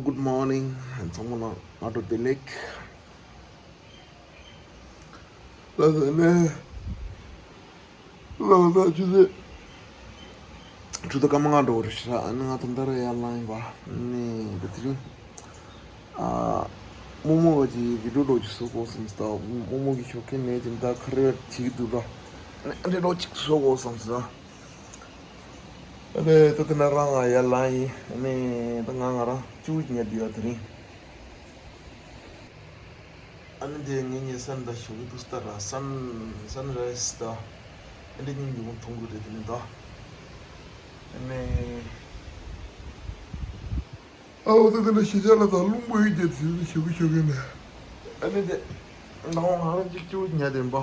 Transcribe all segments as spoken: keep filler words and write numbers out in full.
Good morning ཚང་མ་ལ་སྔ་དྲོ་བདེ་ལེགས། ལགས་སོ་ནས། ལགས་སོ་ཆུ་ཚོད། ཆུ་ཚོད་སྐར་མ་ལྔ་འགྲོ་བ་རེད་ཤག་ཨ་ནི་ང་ད་ལྟ་ར་ཡར་ལངས་ཡིན་པ། ནི་ད་དེ་རིང་ཨ། རྨོ་མོ་ག་ཅིག་བི་ཌིའོ་འདྲ་ཅིག་བཟོ་དགོས་བསམ་སོང་། རྨོ་མོ་གི་ཞོགས་ཀས་ནས་ཅིག་ད་ག་རེ་བྱེད་ཀྱི་འདུག་ར། ཨ་ནི་འདྲ་ཅིག་བཟོ་དགོས་བསམ་སོང་། ཨ་ནི་ད་དེ་ན་རང་ང་ཡར་ལངས་ཡིན། ཨ་ནི་ད་ང་ང་རང་ཅིག་ཉལ་བསྡད་ཡོད་དེ་རིང་། ཨ་ནི་དེ་ངས་ངའི་སན་ད་ཞོགས་ཀྱི་འདུག་སྟ་ར། སན་སན་རའི་སི་ད་ཨ་འདྲ་སྙིང་རྗེ་མོ་མཐོང་གི་རེད་དེ་ནི་ད། ཨ་ནི་ཨ་འོ་ད་དེ་ན་ཤི་ཆ་ལ་ད་རླུང་བུ་ཡིས་བརྒྱབ་ཟིན་ཞོགས་ཀྱི་ཞོགས་ཀྱི་ནས། ཨ་ནི་དེ་ནང་ང་རང་གཅིག་ཅུ་ཉལ་དེ་ཡིན་པ།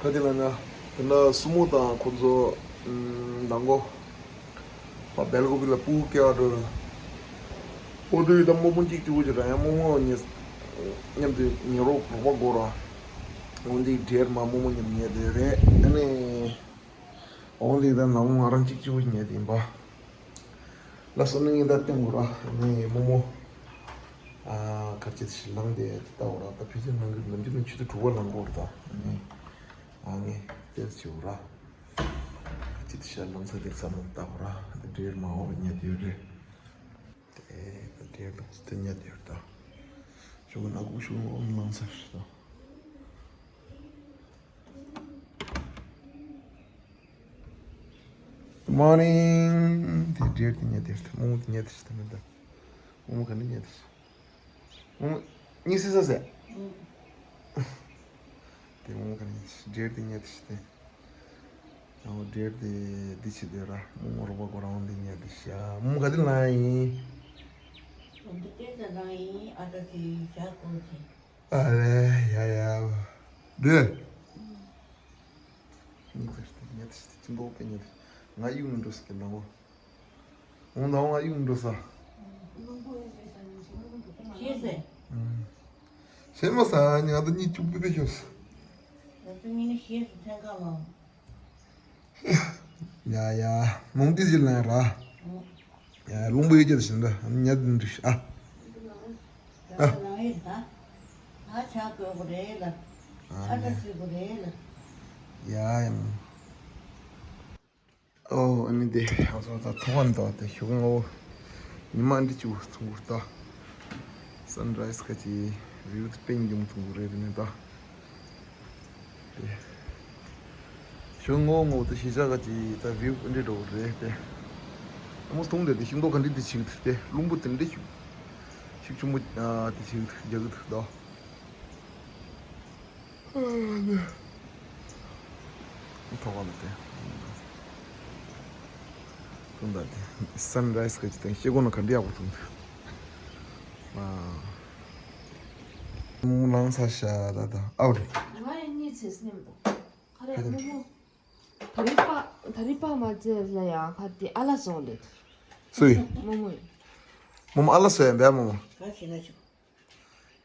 ག་དེ་ལ་ན། དེ་འདྲ་སྲུ་མོ་དང་ཁོ་ཚོ་མདང་དགོང་བ་སྦེལ་ཀོབ་ལ་སྤུ་གུ་སྐྱེ་བ་འགྲོ་ར། ཨོ་དེ་ད་རྨོ་མོ་གཅིག་གཅིག་པོ་ཅིག་ར་ཡང་རྨོ་མོ་ཉེ་མཉམ་དུ་ཉལ་རོགས་རོགས་པ་དགོས་ར། འོན་ཏེ་འབྲེལ་མ་རྨོ་མོ་མཉམ་ཉལ་དེ་རེད། ཨ་ནི་འོན་ཏེ་ད་ནང་ང་རང་གཅིག་གཅིག་པོ་ཉལ་དེ་ཡིན་པ། ལ་སོ་ནི་ངས་ད་སྟོན་དགོས་ར། ཨ་ནི་རྨོ་མོ། ཨ་གར་ཅིག་ཞིག་ལངས་ཏེ་ལྟ་བ་ར། ད་ཕལ་ཆེར་ནང་གི་ནམ་རྒྱུན་ནང་ཆུ་ཚོད་དྲུག་པ་ལངས་དགོས་རེད་ད། ཨ་ནི་ཨ་ངས་ཏེས་བྱེད་དགོས་ར། གར་ཅིག་ཞིག་ལངས་ས་དེ་བསམ་བློ་བཏང་དགོས་ར། ད་འབྲེལ་མ་འོར་ཉལ་དུས་རེད། དེ་ད་འབྲེལ་ལོགས་དེ་ཉལ་དུས་རེད་ད། ཞོགས་ན་སྒུག་ཞོགས་ངོ་ལངས་ས་རེད་ད། Good morning དེ་འབྲེལ་དེ་ཉལ་དུས་རེད། རྨོ་མོ་དེ་ཉལ་དུས་རེད་ད། མེད་ད། རྨོ་མོ་ག་ནས་ཉལ་དུས་རེད། རྨོ་མོ་གཉིད་སད་ས་ཟེར། དེ་རྨོ་མོ་ག་ནས་འབྲེལ་དེ་ཉལ་དུས་རེད་དེ། ཨོ་འབྲེལ་དེ་འདི་བྱེད་དེ་ར། རྨོ་མོ་རོགས་པ་ཁོ་རང་འདི་ཉལ་དུས་ཤ། རྨོ་མོ་ག་དེ་ལངས་ཡིན། འོ་འདི་ལྟས་ས་ལངས་ཡིན། ཨ་ད་དེ་ཞག་དགོས་ཟེར། ཨ་ལེ་ཡ་ཡ། འདི། ཉལ་དུས་ཉལ་དུས་ཁྱིམ་པོ་པས་ཉལ་དུས་ང་གཡུག་མི་འགྲོ་ཟེར་གི་ནང་གོ། འོང་དང་འོང་ང་གཡུག་འགྲོ་ས། ཤེས་ཟེར། ཤེས་མ་ས་ང་ད་གཉིད་བཅུག་པི་པི་ཤོག་ང་ཚོ་གཉིས་ནི་ཤེས་སུ་ཐན་ཀ་མང་། ཡ་ཡ། མོང་ཏི་ཟིལ་ན་ར། ཡ་རླུང་བུ་ཡོད་ཀྱི་ཟིན་ད་ཉལ་དུ་འདྲི་ཤ། ཨ། ཨ་ཆ་དགོས་གོ་རེད་ལ། ཨ་ད་ཅི་གོ་རེད་ལ། ཡ་ཡང་། ཨོ་ཨ་ནི་དེ་ཨ་ཚོ་ད་ཐོག་ཨ་ནི་ད་དེ་ཞོགས་ངོ་ཉི་མ་འདི་ཅུ་ཚུང་གུར་ད། སན་རའི་སི་ཁ་ཅིག་བིའུ་དེ་དཔེ་ཡོང་ཚུང་གུར་རེད་དེ་ནི་ད། དེ་ཞོགས་ངོ་ངོ་དེ་ཤེས་བྱ་ཁ་ཅིག་ད་བིའུ་འདི་འགྲོ་གི་རེད་དེ། ཨ་མོ་སྟོང་དེ་དེ་ཤིང་ཏོག་ག་འདྲི་དེ་ཞིག་དེ་རླུང་བུ་དེ་འདྲི་ཞིག་ཞིག་ཆུང་མོ་དེ་ཞིག་རྒྱག་གི་འདུག་ད། ཐོག་ལ་དེ། ཐུང་ད་དེ། སན་རའི་སི་ག་ཅི་དང་ཤེལ་སྒོ་ནང་ག་འདྲ་ཡག་པོ་ཐུང་དུ། ཨ། མོ་ལངས་ས་ཤ་ད་ད་ཨའོ་རེད། ང་ཡི་གཉིད་ཚེ་སྙམ་དུ། ཁ་རེ་མོ་མོ། ད་རི་པ་ད་རི་པ་མ་ཚེ་ལ་ཡང་ཁ་དེ་ཨ་ལ་སོང་ལེ། སུའི། མོ་མོ་ཡི། མོ་མོ་ཨ་ལ་སོ་ཡ་འབའ་མོ་མོ། ག་ཞིག་ན་ཞུ།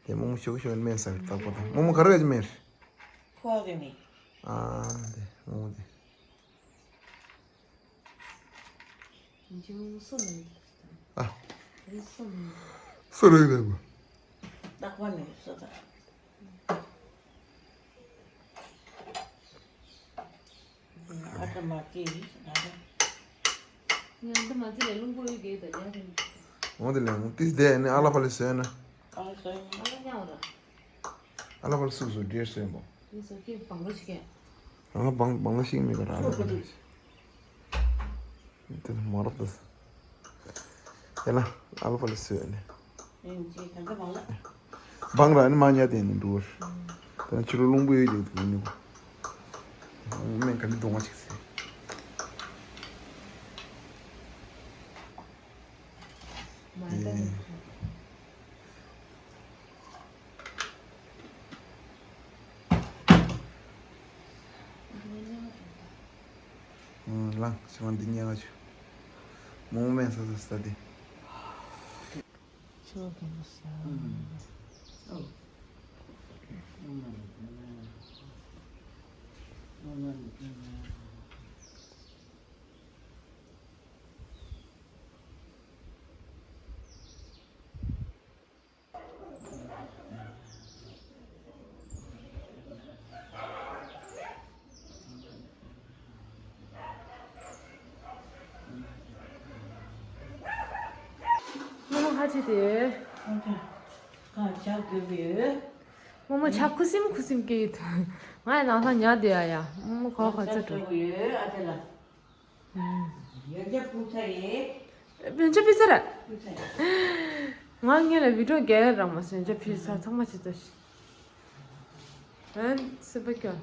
དེ་རྨོ་མོ་ཞོགས་ཞོགས་སྨན་ཟ་བའི་རྟག་པར་དང་། རྨོ་མོ་ག་རེ་བས་ཀྱི་སྨན་རེད། ཁུ་བ་གི་མེ། ཨ་དེ་རྨོ་མོ་དེ། འཇུ་སོ་ནི། ཨ། རི་སོ་ནི། སོ་རེད་རེད་མོ། རྟག་པར་ནི་སོ་དང་། ཨ་ཏ་མ་ཀི་ཡིས་ད་ལྟ། ང་ད་མ་ཙི་ལས་རླུང་པོ་ཡོད་གེ་ད་ཉག་རེད། འོ་དེ་ལས་འོ་ཏིས་དེ་ནི་ཨ་ལ་ཕ་ལི་སོན་ན། ཨ་ལ་སོན། ཨ་ལ་ཉག་ར། ཨ་ལ་ཕ་ལི་སུ་སུ་འདྲེར་སོན་པོ། ཏིས་སོ་ཀི་བང་ལོ་ཞིག་གེ། ཨ་ལ་བང་བང་ལོ་ཞིག་མི་ག་ར་ཨ་ལ་ཕ་ལི། དེ་ནི་མ་རབས་དུ། དེ་ན་ཨ་ལ་ཕ་ལི་སོན་ནི། བང་ར་ནི་མ་ཉལ་དེ་ནི་འགྲོ། དེ་ནི་ཕྱི་རུ་རླུང་བུ་ཡོད་ཀྱང་དེ་ནི། སྨན་ག་འདི་གདོང་བ་ཅིག་ཟེར། མ་ད་ནི། ཨང་། ལངས་ཕྱི་མ་འདི་ཉལ་བ་ཆུ། མོ་མོ་སྨན་ཟ་ཟ་ཟ་དེ། ཆུ་གན་པོ་ཟ། ཨོ། ཁ་ཆེ་དེ། ཁ་ཆག་དགོས་པའི། རྨོ་མོ་ཇ་ཁུ་སིམ་ཁུ་སིམ་སྐྱེ་ཡི་འདུག་ང་ཡི་ནང་ས་ཉལ་བསྡད་ཡ་ཡ། རྨོ་མོ་ག་བ་ག་ཚོད་འགྲོ། ཡོད་ཨ་དེ་ལ། ཡོན་ཆབ་ཕུལ་ཚར་ཡིན། ཡོན་ཆབ་ཕུལ་ཚར། ཕུལ་ཚར་ཡིན། ང་ངེད་ལ་བི་ཌིའོ་རྒྱག་ཡ་རག་མ་སོང་། ཡོན་ཆབ་ཕུལ་ཚར། ཚང་མ་ཕྱི་ཚར་ཤག་ཨན་སེམས་པ་སྐྱོ།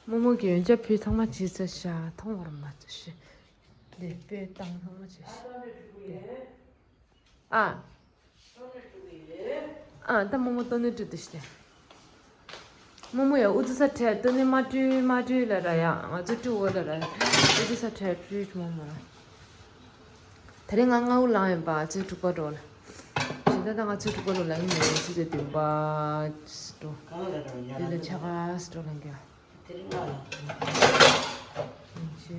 རྨོ་མོ་གི་ཡོན་ཆབ་ཕུལ་ཚང་མ་ཕྱི་ཚར་ཤག་མཐོང་བར་མ་ཚོར་ཤི། འདི་སྤོས་བཏང་ཚང་མ་བྱས་ཤག་ཨ། ཨ་ད་རྨོ་མོ་ཏོ་ནི་བཀྲུས་ཏེ་ཤི། རྨོ་མོ་ཡ་ཨུ་ཚུགས་ས་ཁྲལ་ཏོ་ནི་མ་བཀྲུས་མ་བཀྲུས་ལ་ར་ཡ། ང་ཚོ་བཀྲུས་འོ་ལ་ར་ཡ། ཨུ་ཚུགས་ས་ཁྲལ་བཀྲུས་རྨོ་མོ་ར། ད་རེས་ང་ལྔ་བོ་ལངས་ཡིན་པ། ཚེས་དྲུག་པ་འགྲོ་ལ། གཞན་ད་ད་ང་ཚེས་དྲུག་པ་ལོ་ལ་ཡིན་ནས་ཚེས་བདུན་པ་འགྲོ། དེ་ལ་ཆ་ག་སི་འགྲོ་ལ་འགྱོ། ཡིན་ཆེ།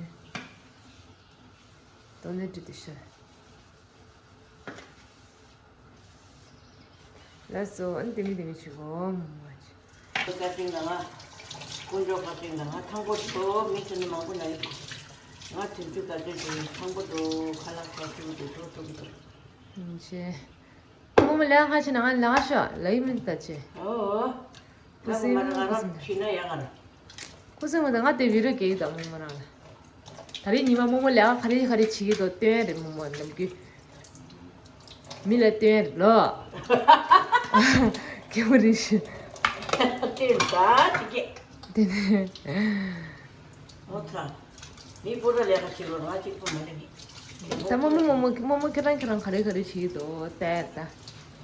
ཏོ་ནི་བཀྲུས་ཏེ་ཤི། ལགས་སོ། ཨ་ནི་དེ་མི་དེ་མི་བྱེད་གོ་མོ་མ་བྱེད། བཀའ་དྲིན་དང་ང་། དཀོན་མཆོག་བཀའ་དྲིན་དང་ང་ཐང་པོ་ཚོ་མི་ཚོ་ནི་མང་པོ་ན་ཡོད། ང་དུས་ཚོད་ག་ཚོད་དུ་ཐང་པོ་འགྲོ། ཁ་ལག་ཁ་ཆུ་འགྲོ་འགྲོ་འགྲོ་འགྲོ། ཡིན་ཆེ། རྨོ་མོ་ལས་ཁ་ཆེ་ན་ང་ལས་ཁ་ཤོ་ལ་ཡིན་མིན་ད་ཆེ། ཨོ། ཁུ་སིམ་ཁུ་སིམ། ཁྱི་ན་ཡ་ག་ན། ཁུ་སིམ་མ་ད་ང་དེ་བི་རོ་གེ་ཡི་ད་རྨོ་མོ་རང་ལ། ད་རེས་ཉི་མ་རྨོ་མོ་ལས་ཁ་ག་རེ་ག་རེ་བྱེད་ཀྱི་འདུག་སྟོན་རེད། རྨོ་མོ་ནམ་རྒྱུན་མི་ལ་སྟོན་རེད་ལོ། སྐྱེ་བོ་རེ་ཞིག་སྟོན་ད་ཅི་སྐད། དེ་ནས། ཨོ་ཚ། མི་པོ་ར་ལས་ཀ་བྱེད་ལོ་ང་གཅིག་པོ་མ་རེད། ད་རྨོ་མོ་རྨོ་མོ་རྨོ་མོ་ཁྱེད་རང་ཁྱེད་རང་ག་རེ་ག་རེ་བྱེད་ཀྱི་འདུག་ལྟ་ཡ་ད།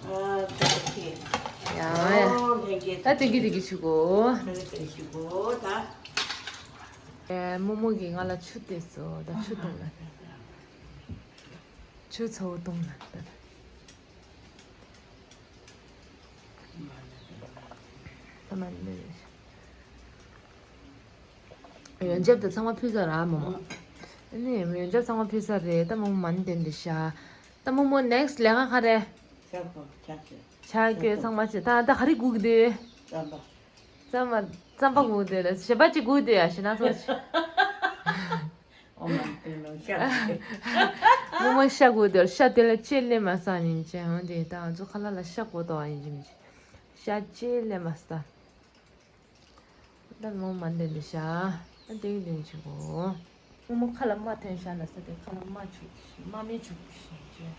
ཨ་ཚ་ཚ་ཡ་ཡ། ཨོ་ལྷན་རྒྱས་ད་དེང་གི་དེང་གི་བྱེད་གོ། ད་གི་དེང་གི་བྱེད་གོ་ད། ཨེ་རྨོ་མོ་གིས་ང་ལ་ཆུ་བཏུངས་སོང་། ད་ཆུ་བཏུངས་ན། ཆུ་ཚ་བོ་བཏུངས་ན་ད། ད་མ་ནི། ཡོན་ཆབ་དེ་ཚང་མ་ཕུལ་ཚར་ར་རྨོ་མོ། ཨ་ནི་ཡོན་ཆབ་ཚང་མ་ཕུལ་ཚར་རེད། ད་རྨོ་མོ་མ་ནི་དེ་འདི་ཤ། ད་རྨོ་མོ་ནེག་སི་ལས་ཀ་ག་རེ། ཆ་གོ་ཆ་ཆ། ཆ་གོ་ཚང་མ་བྱེད། ད་ད་ག་རེ་སྒུག་གི་འདུག་རྩམ་པ། རྩམ་པ་རྩམ་པ་སྒུག་འདུག་ལ་ཞེ་པ་ཅིག་སྒུག་འདུག་ཡ་ཞེ་ན་སོ་ཅི། ཨོ་མ་དེ་ལོ་ཤ་སྒུག་འདུག་རྨོ་མོ་ཤ་སྒུག་འདུག་ཤ་དེ་ལ་ཅི་ལས་མ་ས་ཉིན་ཅན་འོན་ཏེ་ད་ང་ཚོ་ཁ་ལག་ལ་ཤ་དགོས་དོ་ཨ་ཡིན་གྱི་མི་ཤ་ཅི་ལས་མ་ས། ད་རྨོ་མ་འདི་འདི་ཤ། ཨ་དེ་གི་དེ་ཆུ་གོ། རྨོ་མོ་ཁ་ལ་རྨ་ཐོན་ཤ་ན་ས་དེ་ཁ་ལ་རྨ་བྱུག་ཤི་རྨ་མེ་བྱུག་ཤི་ཅེ།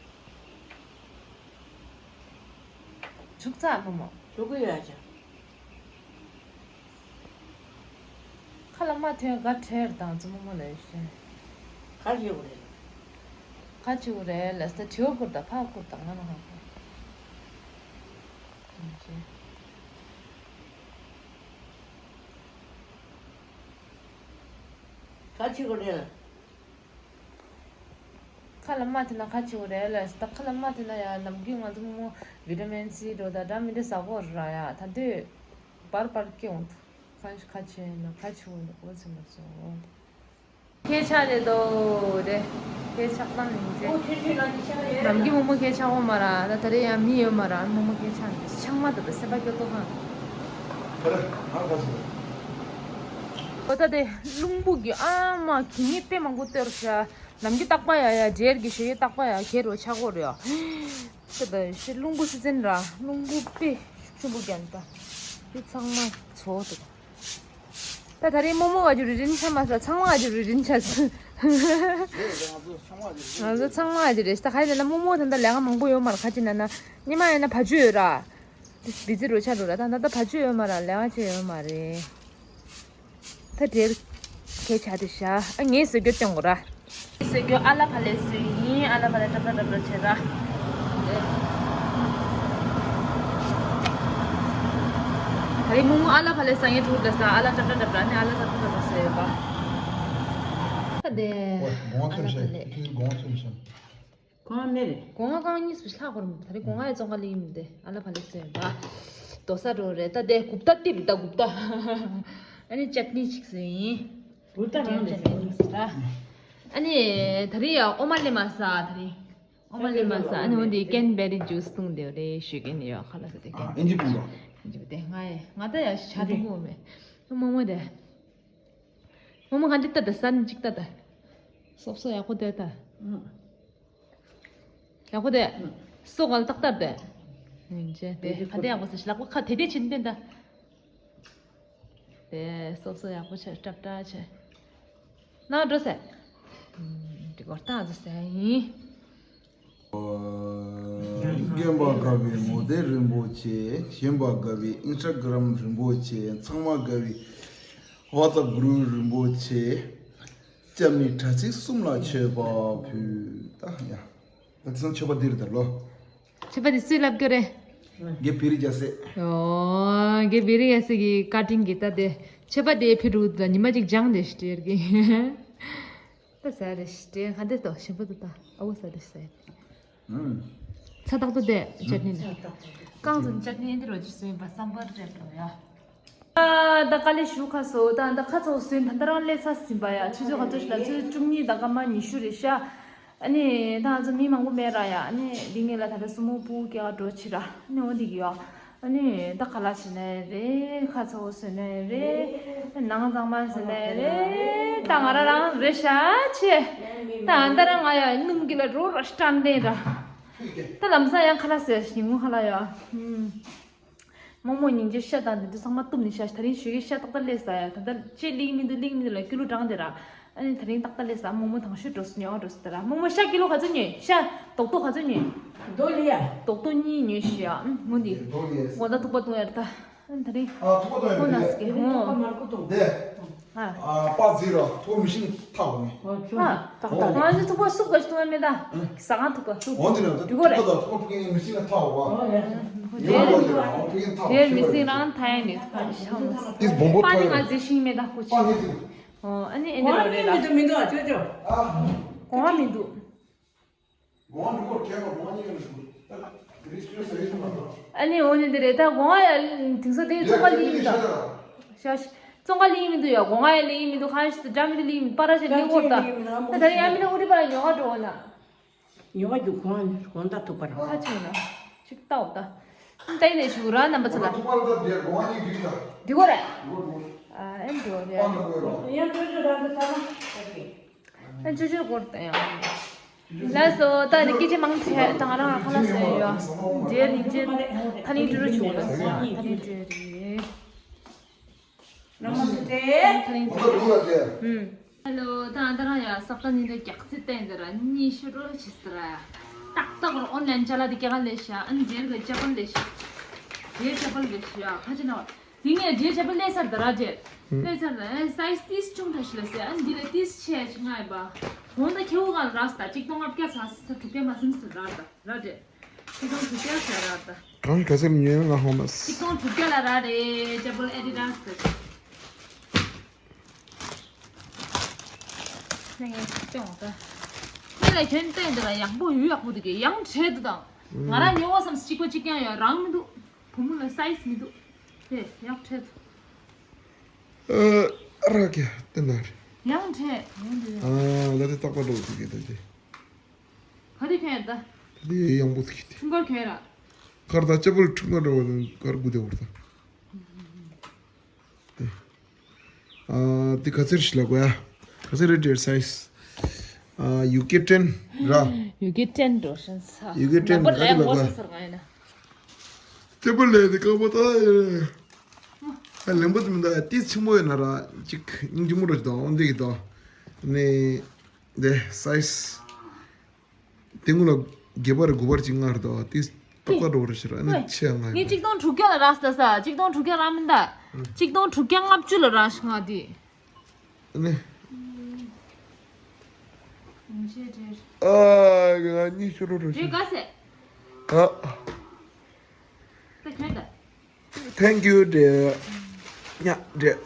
བྱུག་ཚ་རྨོ་མོ། བྱུག་གི་ཡོད་ཅེ། ཁ་ལ་རྨ་ཐོན་ག་ཁྲེར་དང་ཙི་རྨོ་མོ་ལ་ཡོད་ཤི། ག་ཡོད་རེད། ག་བྱུག་རེད་ལ་ས་དྲིའུ་ཁུར་དང་ཕ་ཁུར་དང་ང་ལ་ཧ་གོ། ཡིན་ཅེ། ག་བྱེད་དགོས་རེད། ཁ་ལ་རྨ་ཐོན་ན་ག་བྱེད་དགོས་རེད་ལ། ད་ཁ་ལ་རྨ་ཐོན་ན་ཡ་ནམ་རྒྱུན་ང་ཚོ་རྨོ་མོ་བི་ཊ་མིན་སི་འགྲོ་ད་འདྲ་མི་འདྲ་ཟ་དགོས་ར་ཡ། ད་དུས་བར་བར་སྐྱེ་འོང་། ཁ་ཁ་ཆེ་ན་ཁ་ཆེ་འོང་འདུག་གོ་ཚེ་མ་སོང་། ཁྱེད་ཆག་ནས་དོ་རེད། ཁྱེད་ཆག་ལམ་ཡིན་ཅེ། ཨོ་ཁྱེད་ཆག་ལམ་ཡིན་ཆག་རེད། ནམ་རྒྱུན་རྨོ་མོ་ཁྱེད་ཆག་འོང་མ་ར། ད་ད་རེས་ཡང་མི་ཡོད་མ་ར། རྨོ་མོ་ཁྱེད་ཆག་ནས་ཆང་མ་ད་ད་སེམས་པ་སྐྱོ་ཏོ་ཧང་། ཁ་རེ་ཧང་ཁ་སི། ཨོ་ད་དེ་རླུང་བུ་གི་ཨ་མ་གི་ནི་དཔེ་མང་པོ་སྟེར་ཤ། ནམ་རྒྱུན་རྟག་པ་ཡ་ཡ་འབྲས་ཀྱི་ཞོ་ཡི་རྟག་པ་ཡ་ཁྱེད་རོ་ཆག་གོ་རེད་ཡ། ད་ད་ཤི་རླུང་བུ་སི་ཙན་ར་རླུང་བུ་དཔེ་ཆུ་བུ་རྒྱན་ད། དེ་ཚང་མ་ཚོ་ད། ད་ད་རེས་རྨོ་མོ་ཨ་ཅུ་རི་རིན་ཆ་མ་ས་ཚང་མ་ཨ་ཅུ་རི་རིན་ཆ་ས། ང་ཚོ་ཚང་མ་ཨ་ཅུ་རི་རིན་ཆ། ང་ཚོ་ཚང་མ་ཨ་ཅུ་རེད། ད་ག་ཡིན་ན་རྨོ་མོ་ད་ལྟ་ལས་ཀ་མང་པོ་ཡོད་མ་རེད། ཁ་ཅིག་ན་ན་ཉི་མ་ཡིན་ན་བ་ཅུ་ཡོད་ར། བི་ཛི་རུ་ཆ་རུ་ར། ད་ད་ད་བ་ཅུ་ཡོད་མ་ར། ལས་ཀ་ཅི་ཡོད་མ་རེད། ད་དེར་ཁྱེད་ཆག་དེ་ཤ། ཨ་ངས་བཟོ་རྒྱུ་སྟོན་དགོས་ར། བཟོ་རྒྱུ་ཨ་ལ་ཕ་ལེ་བཟོས་ཡིན། ཨ་ལ་ཕ་ལེ་ཏྲབ་ཏྲབ་ཏྲབ་ཏྲབ་བྱེད་ར། ད་རེས་རྨོ་མོ་ཨ་ལ་ཕ་ལེ་སང་ཉིན་ཐུག་ད་ས་ཨ་ལ་ཏྲབ་ཏྲབ་ཏྲབ་ཏྲབ་ནི་ཨ་ལ་ཏྲབ་ཏྲབ་ཏྲབ་ཏྲབ་བཟོས་ཡོད་པ། ད་དེ་ཨ་ལ་ཕ་ལེ། ཁོ་མེ་རེད། སྒོ་ང་རྐང་གཉིས་སུ་ལྷག་པར་མི་ད་རེས་སྒོ་ང་ཡི་བཙོང་ག་ལེན་མི་འདི་ཨ་ལ་ཕ་ལེ་བཟོས་ཡོད་པ། དོ་ས་འགྲོ་རེད། ད་དེ་གུབ་ཏ་ཏིབ་ད་གུབ་ཏ། ཨ་ནི་ཅག་ནི་ཅིག་བཟོས་ཡིན། གུབ་ཏ་རང་རེད་ཟེར་ཡིན་ཟེར་ད། ཨ་ནི་ད་རེས་ཡ་ཨོ་མ་ལེ་མ་ས་ད་རེས། ཨོ་མ་ལེ་མ་ས་ཨ་ནི་འོ་འདི་ཀེན་བེ་རི་ཇུས་བཏུང་དེ་རེད་ཞུ་གིན་ཡོད་ཁ་ལ་ས་དེ་ཀེན། ཨ་ཨིན་ཇི་བུ་ར། ཨིན་ཇི་བུ་དེ་ང་ཡ་ང་ད་ཡ་ཤ་དུ་གོ་མེ། རྨོ་མོ་དེ། རྨོ་མོ་ག་འདི་ལྟ་ད་ས་ནི་ཅིག་ལྟ་ད། སོབ་སོ་ཡག་པོ་དེ་ལྟ། ཡག་པོ་དེ། སོ་ག་ལ་ཏག་ཏག་དེ། ཡིན་ཅེ་དེ་ག་དེ་ཡག་པོ་ཟེར་ལག་པ་ཁ་དེ་དེ་ཕྱིན་དེ་འདྲ། དེ་སོ་སོ་ཡག་པོ་ཆེ་སྲབ་སྲབ་ཆེ། ན་འགྲོ་ཟེར། འདི་གོ་ལྟ་ཟེར་ཟེར་ཡིན། རྒན་པ་དགའ་བའི་ངོ་དེབ་རིན་པོ་ཆེ། གཞོན་པ་དགའ་བའི་ཨིན་སི་ཊ་གྷི་རམ་རིན་པོ་ཆེ། ཚང་མ་དགའ་བའི་ཝ་ཊི་སབ་གུ་རུབ་རིན་པོ་ཆེ། སྐྱབས་གནས་དྲ་ཚིགས་གསུམ་ལ་མཆོད་པ་ཕུལ། ད་ཡ། ད་དེང་སང་མཆོད་པ་འདི་རེད་ད་ལོ། མཆོད་པ་འདི་སུས་ལབ་རྒྱུ་རེད། རྒན་བེ་རི་རྒྱལ་སྲས། ཨོ། རྒན་བེ་རི་རྒྱལ་སྲས་ཀྱི་བཀའ་དྲིན་གྱིས་ད་དེ་མཆོད་པ་དེ་ཕུལ་འདུག་ད་ཉི་མ་གཅིག་སྦྱངས་ཏེ་སྤྲེལ་གྱི། ད་ཟ་རེ་སྤྲེལ་ག་འདི་ཏོ་ཞིམ་པོ་འདུག་ད་ཨ་བོ་ཟ་རེ་ཟ། ཨུམ། ཚྭ་ཏག་ཏོ་དེ་ཅད་ནི་ནི། རྐང་ཚོ་ཅད་ནི་འདི་རོ་ཅི་སུ་ཡིན་པ་བསམ་པར་སྤྲད་འགྲོ་ཡ། ཨ་ད་དཀའ་ལས་ཞུ་ཁ་སོ་ད་ད་ཁ་ཚོ་སུན་ད་ད་རང་ལས་ཚ་ཟིན་པ་ཡ། ཆུ་ཚོད་ག་ཚོད་ཞིག་ལ་ཆུ་ཚོད་བཅུ་གཉིས་ད་སྐར་མ་ཉི་ཤུ་རེད་ཤག་ཨ་ནི་ད་ང་ཚོ་མི་མང་པོ་མེད་ར་ཡ། ཨ་ནི་འདི་ངེད་ལ་ད་ལྟ་སུ་མོ་སྤུ་གུ་སྐྱེལ་ག་འགྲོ་ཕྱིར་ར་ཨ་ནི་འོ་འདི་གི་ཡོ། ཨ་ནི་ད་ཁ་ལག་ཟོས་ནའི་རེད། ཁ་ཚ་བོ་ཟོས་ནའི་རེད། ནང་གཙང་མ་ཟོས་ནའི་རེད། ད་ང་རང་རང་རེད་ཤག་ཆེ། ད་ཨ་ད་རང་ང་ཡ་སྣུམ་གི་ལ་རོ་ར་སྐྲན་ལྡན་ར། ད་ལམ་སང་ཡང་ཁ་ལག་ཟས་ཉིན་གུང་ཁ་ལག་ཡ། ཧུམ། རྨོ་མོ་སྙིང་རྗེ་ཤ་དང་འདི་ཚོ་ཚང་མ་གཏུབ་ནས་ཤ། ད་རིང་ཞོགས་ཀས་ཤ་ཏག་ཏག་ལས་ཟ་ཡ། ད་ལྟ་ཅེས་ལིང་མི་འདུག་ལིང་མི་འདུག་ལ་ཀི་ལོ་གྲངས་དེ་ར། ཨ་ནི་ད་རིང་ཏག་ཏག་ལས་ཟ། རྨོ་མོ་དང་ཤོས་འགྲོ་སོང་ཉོ་ག་འགྲོ་སོང་དེ་ར། རྨོ་མོ་ཤ་ཀི་ལོ་ག་ཚོད་ཉོས། ཤ་རྡོག་རྡོག་ག་ཚོད་ཉོས། རྡོག་ལི་ཡ། རྡོག་རྡོག་གཉིས་ཉོས་ཤི་ཡ། ཨུམ་ངོ་འདི། རྡོག་ལི་ཡ། ངོ་ད་ཐུག་པ་བཏུང་ཡ་རེད་ད། ཨ་ནི་ད་རིང་། ཨ་ཐུག་པ་བཏུང་ཡ་ཁོ་ན་རེད། སི་ཀེ་ཧོ། དེ། ཨ། ཨ་པ་ཛི་ར་ཐུག་པ་མི་ཤིང་ཐག་ངེ། ཨ། ང་ཚོ་ཐུག་པ་སུབ་ག་ཞིག་བཏུང་ཡ་མེད་ད། ཟ་ཁང་ཐུག་པ་སུབ། འོ་འདི་ར་ད་འགྲིག་གོ་རེད། ཐུག་པ་དང་ཐུག་པ་ཕུག་མི་ཤིང་ཐག་བ། ཨ་ཡ། ཡོང་གོ་ཅི་ར་ཨོ་ཕུག་ཐག་དེར་མི་སྲིད་རང་ཐ་ཡ་ནས་ཐུག་པ་ཤ་མོ། ཏིས་བོང་པོ་པ་ནི་ཐག་ང་ཡོད། རྩི་ཤིང་མེད་ད་ཁུ་པ་ཆེ། ནི་ཏིས། ཨོ་ཨ་ནི་ཨེ་འདི་ར་རེད་ལ། མི་འདུག་མི་འདུག་ཨ་ཅོ་ཅོ། ཨ། གོང་བ་མི་འདུག་ཨ་ནི་འོ་ནི་འདི་རེད་ད་གོང་ཡ་དེང་སང་དེ་ཙོང་ཁ་ལིང་མི་འདུག་ཤ་ཤ་ཙོང་ཁ་ལིང་མི་འདུག་ཡ་གོང་ཡ་ལིང་མི་འདུག་ཁ་ཤ་འདྲ་མི་འདུག་ལིང་མི་འདུག་པ་ར་ཤ་ལིང་འོར་ད་ད་ད་ཡ་མི་ན་འུ་རི་པ་ཉོ་ག་འགྲོ་འོ་ན། ཉོ་ག་རྒྱུ་གོང་གོང་ད་ཐུག་པ་ར། ཁ་ཆེ་ན་ཅིག་ལྟ་འོ་ད་ད་ཡིན་ནས་ཞུ་ར་རྣམ་པ་ཚོ་ལ། འདི་གོ་རེད། ཨ་ཨེ་འགྲོ་རེད། ཡང་ཅོ་ཅོ་རང་གི་ཐ་མ་ཨེ་ཅོ་ཅོ་སྐོར་དང་ཡང་། ལགས་སོ། ད་ནི་སྐད་ཆ་མང་ཆེ་དང་རང་ཁ་ལག་ཟ་ཡོད། རྗེས་ནི་རྗེས་ཐ་ནི་ཏི་རུ་ཆུ་ལ་ཟ་ཐ་ནི་ཏི་རུ་རེད། ཐ་ནི་ཏི་རུ། ཧུམ། ཧ་ལོ། ད་ཨ་ད་རང་ཡ་ས་ག་ཉིན་རེ་རྒྱག་རྩིས་བསྟན་ཟེར་ར་གཉིས་ཤོ་རོ་ཆི་ཟེར་ར་ཡ། ཏག་ཏག་ར་ཨོན་ལན་ཅ་ལག་དེ་སྐྱེ་ག་ལས་ཤ་ཨན་རྗེས་ག་ཅ་པལ་ལས་ཤ། རྗེས་ཅ་པལ་ལས་ཤ་ཡ་ཁ་ཅི་ན། དེ་ངས་རྗེས་བྱས་པ་སླེབས་ཚར་ད་ར་རྗེས། ཨུ། སླེབས་ཚར་ད་ཨེ་སའི་ཛི་ཏིས་ཆུང་དྲགས་ཤིག་ལ་ཟེར་ཨ་འདི་ལ་ཏིས་ཆེ་ཆེ་ང་ཡིན་པ། འོ་ད་ཁྱེའུ་གང་རག་ད་གཅིག་སྟོང་ལྔ་བརྒྱ་ཚ་ས་དྲུག་བརྒྱ་མ་ཟིན་ཟེར་རག་ད་ར་རྗེས། གཅིག་སྟོང་དྲུག་བརྒྱ་ཟེར་རག་ད། གང་ག་ཚད་ཉོས་ན་ཧོ་མ་སི། གཅིག་སྟོང་དྲུག་བརྒྱ་ལ་རག་རེད་ཅ་པོལ་ཨེ་ཌི་ཌ་སི་དེ། ངས་སྟོན་འོང་ད། ཁྱེད་ལ་ཁྱོད་བསྟན་འདི་ལ་ཡག་པོ་ཡོད་ཡག་པོ་འདུག་གི་ཡང་བྲལ་འདུག་དང་། ང་རང་ཉོ་བ་བསམ་གཅིག་པ་གཅིག་རྐྱང་ཡོད་རང་མི་འདུག་བུ་མོ་ལ་སའི་ཛི་མི་འདུག་དེ་ཡག་འཕྲད། ཨ་ར་ཀྱ་ཏེ་ན་རེ། ཡང་འཕྲད། ཡང་འཕྲད། ཨ་ལ་དེ་རྟག་པར་འགྲོ་ཐུབ་ཀྱི་ད་དེ། ག་རེ་ཕན་ད། ད་དེ་ཡང་པོ་ཐུག་གི་དེ། ཁྲུང་ཀར་ཁྱོད་ར། ཁར་ད་ཅ་པོལ་ཁྲུང་ཀར་འགྲོ་བ་དང་ཁར་དགུ་དེ་བར་ད། དེ། ཨ་དེ་ག་ཚེར་ཞིག་ལ་གོ་ཡ། ག་ཚེར་རེད་ཌེ་སའི་ཛི། ཨ་ཡུ་ཀེ་ཊེན་ར། ཡུ་ཀེ་ཊེན་འགྲོ་ཤན་ས། ཡུ་ཀེ་ཊེན་ནམ་བར་ག་དེ་ལ་ལས་གོ་ཡ། ས་སར་ང་ཡིན་ན། ཅ་པོལ་ལས་དེ་ཀ་པོ་ད་ཡ། ཨ་ལེན་པོ་དེ་མི་འདུག་ཨ་ཏིས་ཆེན་པོ་ཡོད་ན་ར་ཅིག་སྙིང་རྗེ་མོ་ར་ཅིག་དང་འོན་ཏེ་གི་དང་། ནི་དེ་སའི་ཛི། དེ་སྔོན་ལ་བརྒྱད་པར་དགུ་པར་ཅིག་སྔར་དང་ཏིས་ཏག་ཏག་འགྲོ་བར་ཤི་ར་ཨ་ནི་ཆེ་ང་ངས་ཡིན། གཅིག་སྟོང་དྲུག་བརྒྱ་ལ་རག་ས་ས་གཅིག་སྟོང་དྲུག་བརྒྱ་རག་མི་འདའ། གཅིག་སྟོང་དྲུག་བརྒྱ་ལྔ་བཅུ་ལ་རག་ཤི་ང་དེ། ཨ་ནི། ཨ་ང་གཉིས་ཤོར་རོ་རོ་ཤི། ཨ། ད་ཁྱོད་ད། Thank you dear. ཉ་འདྲེ།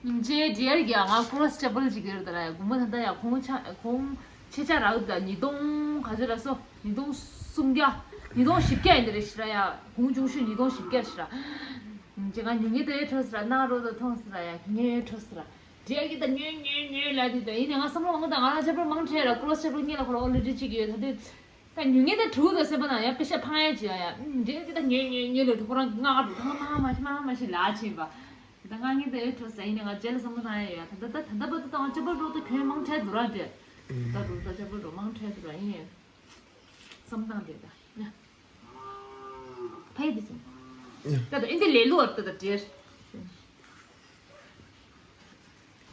ཉིན་རྗེས་རྗེས་ཀྱི་ང་ཀོ་ལོ་སི་ཊེ་བལ་ཅིག་ཡོད་དེ་ལ་ཡ་གུང་མ་ད་ལྟ་ཡ་གོང་ཆ་གོང་ཆེ་ཆ་རག་ད་ཉིས་སྟོང་ག་ཚོད་ལ་སོ་ཉིས་སྟོང་སུམ་བརྒྱ་ཉིས་སྟོང་བཞི་བརྒྱ་ཡིན་དེ་རེད་ཤི་ར་ཡ་གོང་ཆུང་ཤོས་ཉིས་སྟོང་བཞི་བརྒྱ་ཤི་ར། ཉིན་རྗེས་ང་ཉུང་ངེ་ད་ཡོད་འཕྲོ་སི་ར་ནང་རོ་ད་མཐོང་སི་ར་ཡ་ཉུང་ངེ་ཡོད་འཕྲོ་སི་ར། རྗེས་ཀྱི་ད་ཉོས་ཉོས་ཉོས་ལ་དེ་ད་ཡིན་ནའི་ང་བསམ་བློ་མང་གི་ད་ང་ལ་ཆ་བར་མང་ཁྲལ་ར་ཀོ་ལོ་སི་ཊེ་བལ་ངེད་ལ་ཁོ་ལ་ཨོ་ལེ་ཌི་ཅིག་ཡོད་ད་དེ། ད་ཉུང་ངེ་ད་དྲུག་ད་སེམས་པ་ན་ཡ་པེ་ཤ་ཕང་ཡ་ཅི་ཡ་ཡ། འདྲེ་ཀི་ད་ཉོས་ཉོས་ཉོས་ལོ་དྲུག་ཁོ་རང་ང་དྲུག་ཐང་མ་མ་ཤི་མ་མ་ཤི་ལ་ཆེན་པ། ད་ང་ངེ་ད་ཡོད་འཕྲོ་ས་ཡིན་ནའི་ང་རྗེས་ལ་བསམ་བློ་བཏང་ཡ་ཡོད་ད་ད་ད་ད་ད་བར་དུ་ད་ང་ཅ་པོལ་འགྲོ་ད་གྱོན་མང་ཁྲལ་འདུག་ར་འདྲེ། ད་འགྲོ་ད་ཅ་པོལ་འགྲོ་མང་ཁྲལ་འདུག་ར་ཡིན། བསམ་སྟངས་དེ་ད་ཡ། ཕ་ཡི་དེ་ཅན། ད་ད་ཨིན་དེ་ལེ་ལུ་བར་ད་ད་འབྲེལ།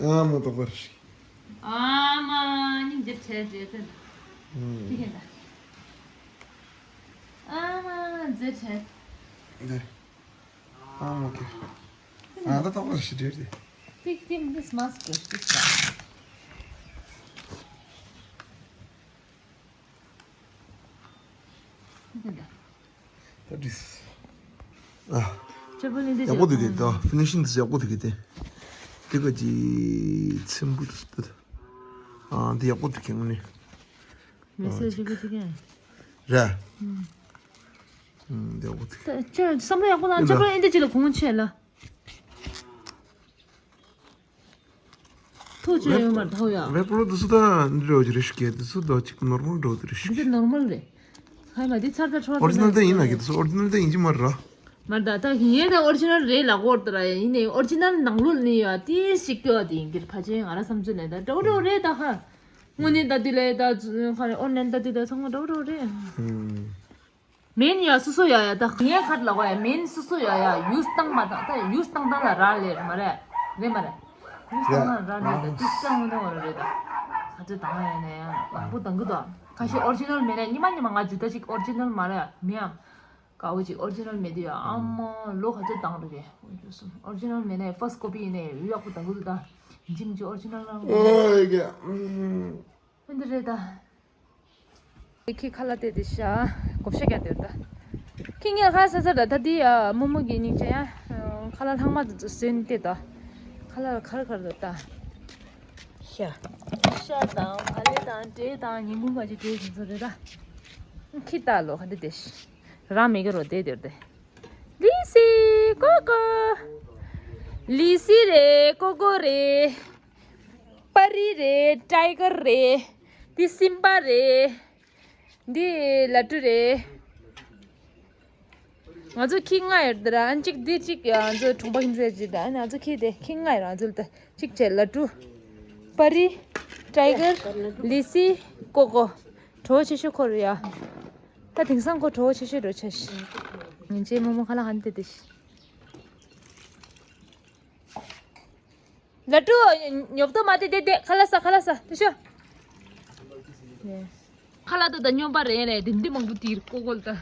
ཨ་མ་ཏོག་པར་ཞིག་ཨ་མ་སྙིང་རྗེ་བྲལ་བྲལ་ད། ཨུམ། དེ་ཧེ་ད། ཨ་མ་མཛེས་བྲལ། འདི། ཨ་མ་ཀེ། ཨ་ད་ཏོག་པར་ཞིག་འབྲེལ་དེ། ཏིག་ཏིག་འདི་སྨ་སྐོར་ཞིག་ད། འདི་ད། ད་འགྲིག་ཨ། ཅེ་པོ་ནི་འདི་ཡག་པོ་འདུག་གི་ད་ཕི་ནི་ཤིང་འདི་ཡག་པོ་འདུག་གི་དེ། དེ་ག་ཅི་ཚེམ་བུ་འདུག་ད། ཨ་འདི་ཡག་པོ་འདུག་གི་ངོ་ནི། མི་སེར་ཅིག་གི་ཅིག་ཡང་། རེད། ཨུམ། ཨུམ་འདི་ཡག་པོ་འདུག་ད་ཅེ་བསམ་བློ་ཡག་པོ་ནང་ཅེ་པོ་ཨིན་འདི་ཅི་ལ་གོང་ཆེ་ལ། ཐུགས་རྗེ་ཆེ་ཡོད་མ་རེད་ཐོག་ཡ། ཝེབ་ལོ་དུ་སུ་ད་འདི་འདྲ་བ་ཅིག་རེད་ཤི་གེ་དུ་སུ་ད་ཅིག་ནོར་མལ་འགྲོ་དུ་རེད་ཤི། འདི་ནོར་མལ་རེད། ཧ་མ་འདི་ཚར་ཚར་འཕྲོ་ཨོ་རི་ཇི་ནལ་དེ་ཡིན་ན་གི་དུ་སུ་ཨོ་རི་ཇི་ནལ་དེ་ཡིན་གྱི་མ་རེད། མ་རེད་ད་ད་ཡིན་ཡ་ད་ཨོ་རི་ཇི་ནལ་རེད་ལ་གོ་ད་ར་ཡིན་ནའི་ཨོ་རི་ཇི་ནལ་ནང་ལོགས་ནས་ཡ་ཏི་ཞིག་སྐྱོ་བ་དེ་ཡིན་གྱི་ཕ་ཆེན་ང་ར་བསམ་ཚུལ་ནས་ད་འདྲ་བོ་འདྲ་བོ་རེད་ད་ཧ། དངོས་གནས་ད་དུས་ལས་ད་ཁ་རེ་ཨོན་ལན་ད་དུས་ད་ཚང་མ་འདྲ་བོ་འདྲ་བོ་རེད། མིན་ཡ་སོ་སོ་ཡ་ཡ་ད་ངས་ཁར་ལ་བ་ཡ་མིན་སོ་སོ་ཡ་ཡ་ཡུས་བཏང་མ་བཏང་ད་ཡུས་བཏང་བཏང་ལ་རག་ལས་མ་རེད། རེད་མ་རེད། ཡུས་བཏང་ལ་རག་ལས་ད་ཏིས་ཀྱང་ངོ་ནས་འོ་རེད་ད། ཁ་ཚོད་དང་ཡ་ནས་ཡང་ལང་པོ་དང་གི་དོ། ཁ་ཤས་ཨོ་རི་ཇི་ནལ་མེད་ན་ཉི་མ་ཉི་མ་ང་ཇི་ལྟ་ཅིག་ཨོ་རི་ཇི་ནལ་མ་རེད་མི་ཡང་། དགའ་བོ་ཅིག་ཨོ་རི་ཇི་ནལ་མེད་དུས་ཡ་ཨ་མ་ལོ་ཁ་ཚོད་དང་རེད་གས། ཨོ་རི་ཇི་ནལ་མེད་ན་ཕར་སི་ཊི་ཀོ་པི་ཡིན་ནའི་ཡག་པོ་དང་གི་དོ་ད། ཇིམ་ཅིག་ཨོ་རི་ཇི་ནལ་རང་ཨོ་ཡ་གི་ཨུམ། འདི་རེད་ད། ཁྱི་ཁ་ལག་དེ་དེ་ཤ་གོ་ཤ་རྒྱག་དེ་ད། ཁྱི་ངས་ཁ་ས་ས་ད་ད་དེ་ཡ་མོ་མོ་གི་སྙིང་རྗེ་ཡ། ཁ་ལག་ལྷག་མ་དེ་ཚོ་ཟོས་ནས་དེ་ད། ཁ་ལག་ཁར་ཁར་དུ་ད། ཤ། ཤ་དང་ཕ་ལེ་དང་འབྲས་དང་ཉིན་གུང་ག་ཅི་འབྲས་དེ་ཚོ་རེད་ད། ཁྱི་ད་ལོ་ཁ་དེ་དེ་ཤ། རང་མེད་གི་རོ་དེ་དེར་དེ། ལི་སི་ཀོ་ཀོ། ལི་སི་རེད་ཀོ་ཀོ་རེད། པ་རི་རེད། ཊའི་གར་རེད། འདི་སིམ་པ་རེད། འདི་ལ་ཏུ་རེད། ང་ཚོ་ཁྱི་ལྔ་ཡོད་དེ་ར་ཨ་ནི་གཅིག་འདི་གཅིག་ང་ཚོ་གྲོང་པ་ཁྱིམ་མཚེས་གཅིག་དང་ཨ་ནི་ང་ཚོ་ཁྱི་དེ་ཁྱི་ལྔ་ཡོད་ར་ང་ཚོ་ལ་ད་གཅིག་བྱས་ལ་ཏུ། པ་རི། ཊའི་གར། ལི་སི། ཀོ་ཀོ། གྲོགས་ཆེ་ཤོས་ཁོ་རེད་ཡ། ད་དེང་སང་ཁོ་གྲོགས་ཆེ་ཤོས་འགྲོ་ཆེ་ཤི། ངན་ཅེ་མོ་མོ་ཁ་ལག་ཧན་ཏེ་ཏེ་ཤི། ལ་ཏུ། ཉོབ་ཏོ་མ་ཏེ་ཏེ་ཏེ་ཁ་ལག་ས་ཁ་ལག་ས་ཏེ་ཤོ། ཁ་ལག་ཏུ་ད་སྨྱོན་པ་རེད་རེད་དེ་འདི་མང་པོ་དིར་ཀོ་ཀོལ་ད།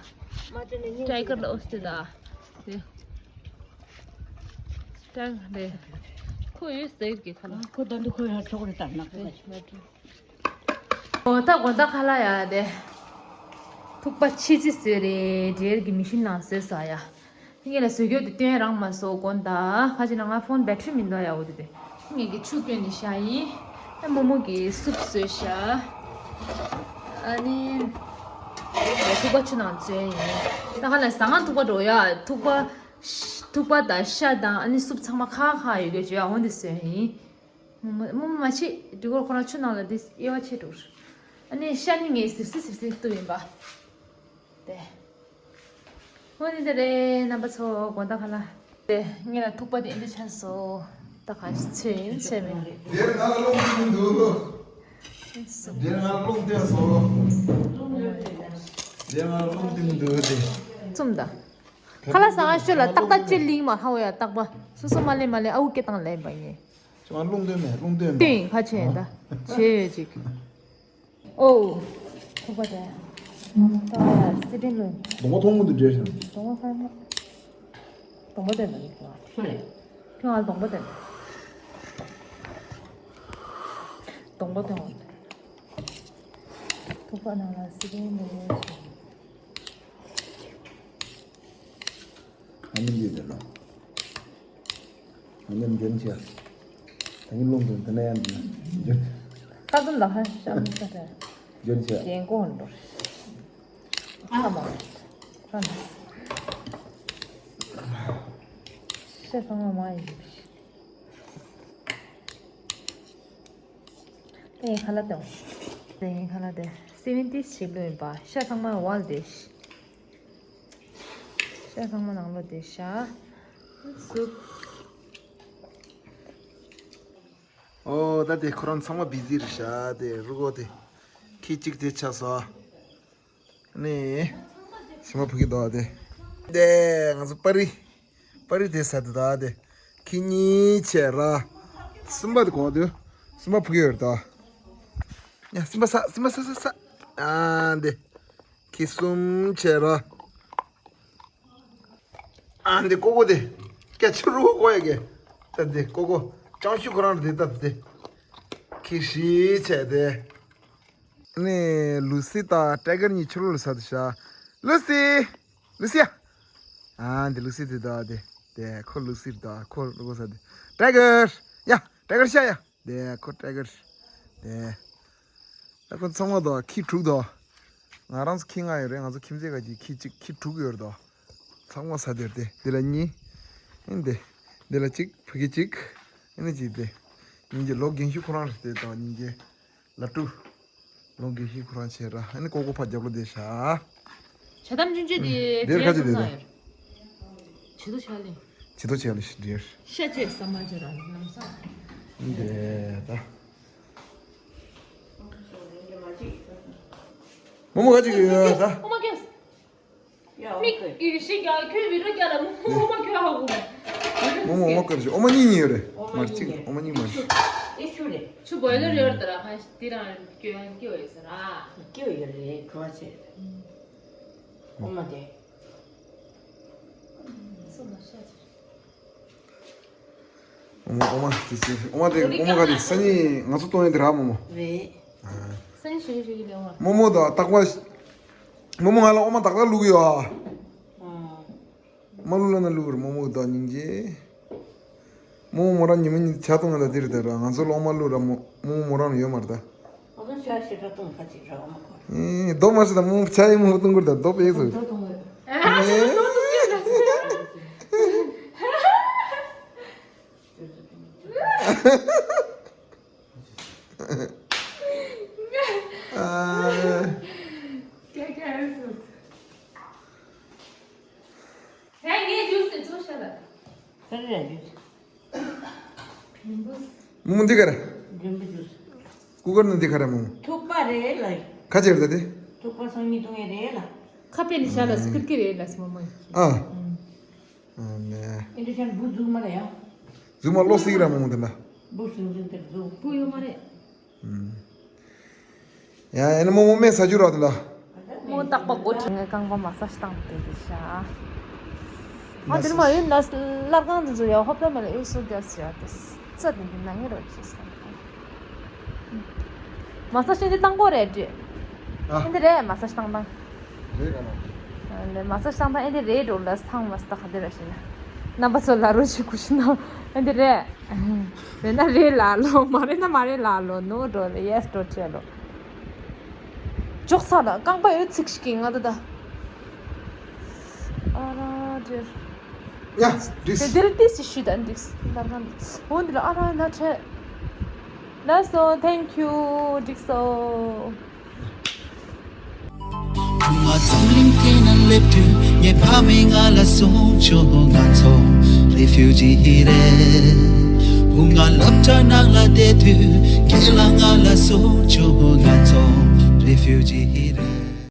ཊའི་གར་ལ་ཨོ་སྟེ་ད། ཏེ། ཊའི་གར་རེད། ཁོ་ཡོད་ཟེར་གི་ཁ་ལག་ཁོ་ད་འདི་ཁོ་ཡང་ཆོག་རེད་ད་ནག་པོ་ད། ལ་ཏུ། འོ་ད་དགོང་དག་ཁ་ལག་ཡ་དེ། ཐུག་པ་ཕྱི་རྩི་བཟོས་རེད་འབྲེལ་གྱི་མི་ཤིན་ནང་བཟོས་ས་ཡ། ངས་ལ་བཟོས་རྒྱུ་དེ་སྟོན་རང་མ་བཟོ་དགོངས་དག་ཁ་ཅིག་ན་ང་ཕོན་བེ་ཊི་རི་མི་འདུག་ཡ་འོ་དེ་དེ། ངས་ཀྱི་ཆུ་བསྐྱོན་ནས་བཞག་ཡིན། ཨ་མོ་མོ་གི་སུབ་བཟོས་ཤག་ཨ་ནི། ཐུག་པ་ཆུ་ནང་བཙོས་ཡིན། ད་ཁ་ལ་ཟ་ང་ཐུག་པ་འགྲོ་ཡ་ཐུག་པ། ཐུག་པ་དང་ཤ་དང་ཨ་ནི་སུབ་ཚང་མ་ཁ་ཁ་ཡོད་རྒྱུ་ཡ་འོ་འདི་བཟོས་ཡིན། མོ་མོ་མ་ཆེ་འགྲིག་གོ་ཁོ་རང་ཆུ་ནང་ལ་འདི་དབྱེ་བ་ཕྱེ་འགྲོ། ཨ་ནི་ཤ་ནི་ངས་ཟིབ་སི་ཟིབ་སི་གཏུབ་ཡིན་པ། དེ། འོ་ནི་དེ་རེད་རྣམ་པ་ཚོ་དགོང་དག་ཁ་ལ། དེ་ངས་ལ་ཐུག་པ་དེ་འདི་ཆགས་སོ། ད་ག་ཚོད་ཡིན་ཚོད་མིན། དེར་ང་ལ་སློང་གི་མི་འདུག་དེར་ང་ལ་སློང་བསྟན་སོ། དེར་ང་ལ་སློང་གི་མི་འདུག་དེ། བཙུམ་ད། ཁ་ལག་ཟ་ང་ཤོད་ལ་ཏག་ཏག་ཅེ་ལིང་མ་ཧ་འོ་ཡ་ཏག་པ། སོ་སོ་མ་ལེ་མ་ལེ་ཨ་འུ་སྐད་བཏང་ལེ་བ་ངེ། ང་སློང་དོན་མེད་སློང་དོན་མེད། ཏིང་ཁ་ཆེ་ད་ཆེ་ཡོད་ཅིག་ཨོ། ཐུག་པ་དེ། ད་ཡ་སི་ཏིང་ལོ། གདོང་པ་མཐོང་མོ་འདི་འདྲེས་ཤིང་། གདོང་པ་ཧ་མ། གདོང་པ་དེ་ལ་ཡིག་ལ། སུ་རེད། ཁྱོད་ང་གདོང་པ་དེ་ལ། གདོང་པ་དེ་ལ། ཐུག་པ་ནང་ལ་སི་ཏིང་ལོ། ཨ་ནི་འདི་དེ་ལ། ཨ་ནི་འཇོན་ཆེ། ད་ནི་རླུང་འདི་འདི་ན་ཡང་འདི་ན་འཇོན། ཁ་ཙམ་ལ་ཧ་ཤ་མི་ས་ཏེ། འཇོན་ཆེ། རྒན་གོང་འགྲོ། ཨ་མ། ཨ་མ། ཤ་ཚང་མ་མ་ཡིན། དེ་ཡིན་ཁ་ལ་དེ། དེ་ཡིན་ཁ་ལ་དེ། སེ་ཝེན་ཏི་ཞིག་ལོས་ཡིན་པ་ཤ་ཚང་མ་ཝལ་དེ། ཤ་ཚང་མ་ནང་ལོ་དེ་ཤ། སུབ། ཨོ་ད་དེ་ཁོ་རང་ཚང་མ་བི་ཟི་རེད་ཤག་དེ་རུ་གོ་དེ་ཁྱི་གཅིག་དེ་ཆགས་སོ། ནི། ཞིམ་པ་ཕུག་གི་འདུག་དེ། དེ་ང་ཚོ་པ་རི། པ་རི་དེ་ཟ་དེ་ད་དེ། ཁི་གཉིས་བྱས་ར། གསུམ་པ་དེ་གོ་དུ། གསུམ་པ་ཕུག་གི་ཡོད་རེད་ད། ཡ་གསུམ་པ་ཟ་གསུམ་པ་ཟ་ཟ་ཟ། ཨ་འདི། ཁི་གསུམ་བྱས་ར། ཨ་འདི་ཀོ་ཀོ་དེ། སྐད་ཆུ་རུ་ཀོ་ཡ་གེ། ད་འདི་ཀོ་ཀོ། ཅང་ཤུ་ཁོ་རང་རེད་ད་དེ། ཁི་བཞི་བྱས་དེ། ནས་ལུ་སི་དང་ཊའི་གར་གཉིས་ཕྱི་ལོགས་ལ་ཟ་དུ་ཤ། ལུ་སི། ལུ་སི་ཡ། ཨ་འདི་ལུ་སི་དེ་ད་དེ། དེ་ཁོ་ལུ་སི་ད་ཁོ་ལུ་གོ་ཟ་དེ། ཊའི་གར། ཡ་ཊའི་གར་ཤ་ཡ། དེ་ཁོ་ཊའི་གར། དེ། ད་ཁོ་ཚང་མ་དང་ཁྱི་དྲུག་དང་། ང་རང་ཚོ་ཁྱི་ལྔ་ཡོད་རེད། ང་ཚོ་ཁྱིམ་མཚེས་ཁ་གི་ཁྱི་གཅིག་ཁྱི་དྲུག་ཡོད་རེད་དང་། ཚང་མ་ཟ་དེར་དེ་འདི་ལ་གཉིས། ཨེ་འདི། འདི་ལ་གཅིག་ཕ་གི་གཅིག་ཨེ་ནི་གཅིག་དེ། སྙིང་རྗེ་ལོ་རྒན་ཤོས་ཁོ་རང་རེད་དེ་དང་སྙིང་རྗེ། ལ་ཀྲུ། ལོ་རྒན་ཤོས་ཁོ་རང་བྱས་ར་ཨེ་ནི་ཀོ་ཀོ་ཕ་རྒྱབ་ལོ་དེ་ཤ། ཇ་དམ་ཆུང་ཆུང་དེ་འདིར་ཁ་ཅིག་དེ་དང་། ཇི་ལྟར་བྱ་ལེ། ཇི་ལྟར་བྱ་ལེ་ཞིག་འདིར། ཤ་ཆེ་ས་མ་ཆེ་ར་ལམ་སང་། འདི་ད། མོ་མོ་ག་ཅིག་ཡོད་ད། ཨོ་མ་ཀེས། མིག་ཡིན་ཤིག་ཀྱང་ཁྱོད་བི་རོ་ཀྱ་ལ་མོ་མོ་ཁྱོད་ཧ་གོ་མོ་མོ་ཨོ་མ་ཀེས་ཨོ་མ་གཉིས་གཉིས་ཡོད་རེད། མར་གཅིག་ཨོ་མ་གཉིས་མར། ཨེ་ཆུ་རེད། ཆུ་བོ་ལ་རེད་ད་ར་ཁ་ཤས་དེ་རང་སྐྱོ་སྐྱོ་ཡོད་ཟེར་ཨ། སྐྱོ་ཡོད་རེད་གོ་ཆེ། ཨོ་མ་དེ། སོ་མ་ཤ་ཆེ། ཨོ་མ་ཨོ་མ་དེ་ཅི་ཨོ་མ་དེ་ཨོ་མ་ག་དེ་སང་ཉིན་ང་ཚོ་གཏོང་ཡས་དེ་རག་མོ་མོ། རེད། སང་ཉིན་ཞུ་ཞུ་གི་ལེ་ཨོ་མ། མོ་མོ་དང་རྟག་པར། མོ་མོ་ང་ལ་ཨོ་མ་ཏག་ཏག་བླུག་གི་ཡོད་ཨ། ཨོ། མ་བླུག་ལ་ན་བླུག་རེད་མོ་མོ་དང་སྙིང་རྗེ། མོ་མོ་རང་ཉི་མ་ཉིན་ཆ་གཏོང་ང་ད་དེ་རེད་ད་ར་ང་ཚོ་ལ་ཨོ་མ་བླུག་ར་མོ་མོ་མོ་རང་ལ་ཡོད་མ་རེད་ད། ཨོ་མ་ཆ་ཞེ་དྲག་གཏོང་ཁ་ཅིག་ར་ཨོ་མ་ཁོ། ཨེ་རྡོ་མ་ཤི་ད་མོ་ཆ་ཡི་མོ་གཏོང་གི་རེད་ད་རྡོ་པེ་ཟོ། རྡོ་གཏོང་གི་རེད། ཨ་ཅི་རྡོ་གཏོང་གི་རེད། ཨ། ཀྱ་ཀྱ་ཨེ་སུ། ཧེ་ངའི་ཇུས་དེ་ཚོ་ཤ་ལ། ཧེ་རེ་ཇུས། མོ་མོ་འདི་ག་རེ། འགྲེང་བུ་ཇུས། ཀུ་ཀར་ནང་འདི་ག་རེ་མོ་མོ། ཐུག་པ་རེད་ལ། ཁ་ཅིག་རེད་ད་དེ། ཐུག་པ་སང་ཉིན་བཏུང་ཡས་རེད་ལ། ཁ་པེ་ནི་ཤ་ལ་སྐིར་སྐིར་རེད་ལ་སི་མོ་མོ་ཡིན། ཨ། ཨ་ནས། ཨེ་འདི་ཤན་བུ་རྫུན་མ་རེད་ཡ། རྫུན་མ་བློ་སིག་ར་མོ་མོ་དེ་འདྲ། བུ་སུན་སུན་དེར་རྫུན། བུ་ཡོད་མ་རེད། ཨུམ། ཡ་ཨེ་ནི་མོ་མོ་སྨན་ཟ་རྒྱུ་ར་དེ་འདྲ། མོ་རྟག་པ་མགོ་དྲི་ངའི་རྐང་པ་མ་སཱ་ཇི་བཏང་དེ་དེ་ཤ། ཨ་དེར་མ་ཡོད་ན་སླར་གང་དེ་ཚོ་ཡ་ཧོབ་ཏ་མ་ལ་ཨེ་སུ་རྒྱ་སི་ཡ་དེ་ས་དེ་འདི་ན་ངེ་རོ་ཅི་ས། མ་སཱ་ཇི་འདི་བཏང་དགོས་རེད་དྲི། ཨ། འདི་རེད་མ་སཱ་ཇི་བཏང་བཏང་། རེད་ག་ན། ལེ་མ་སཱ་ཇི་བཏང་བཏང་ཨེ་འདི་རེད་འགྲོ་ལ་ཐང་མ་སྟག་འདི་ར་ཤི་ན། རྣམ་པ་ཚོ་ལ་རོ་ཅི་གུ་ཤི་ན། ཨེ་འདི་རེད། རེད་ན་རེད་ལ་ལོ་མ་རེད་ན་མ་རེད་ལ་ལོ་ནོ་འགྲོ་ལེ་ཡེ་སི་འགྲོ་ཅེ་ལོ། འཇོག་ཚར་ལ་རྐང་པ་ཡོད་ཚིག་ཞིག་གི་ང་ད་ད། ཨ་ར་འདིར། ཡ། འགྲིགས། དེ་འདིར་ཏི་སི་ཞུ་ད་འགྲིགས་ལར་གང་འགྲིགས་འོ་འདི་ལ་ཨ་ར་ན་ཁྲེ། ལ་སོ་thank you འགྲིགས་སོ། བུ་ང་འཛམ་གླིང་འདི་ན་སླེབས་དུས་ངའི་ཕ་མས་ང་ལ་གསུངས་བྱུང་ང་ཚོ་རེ་ཕིའུ་ཇི་རེད། བུ་ང་སློབ་གྲྭ་ནང་ལ་བསྡད་དུས་ཁྱེད་ལ་ང་ལ་གསུངས་བྱུང་ང་ཚོ་རེ་ཕིའུ་ཇི་རེད།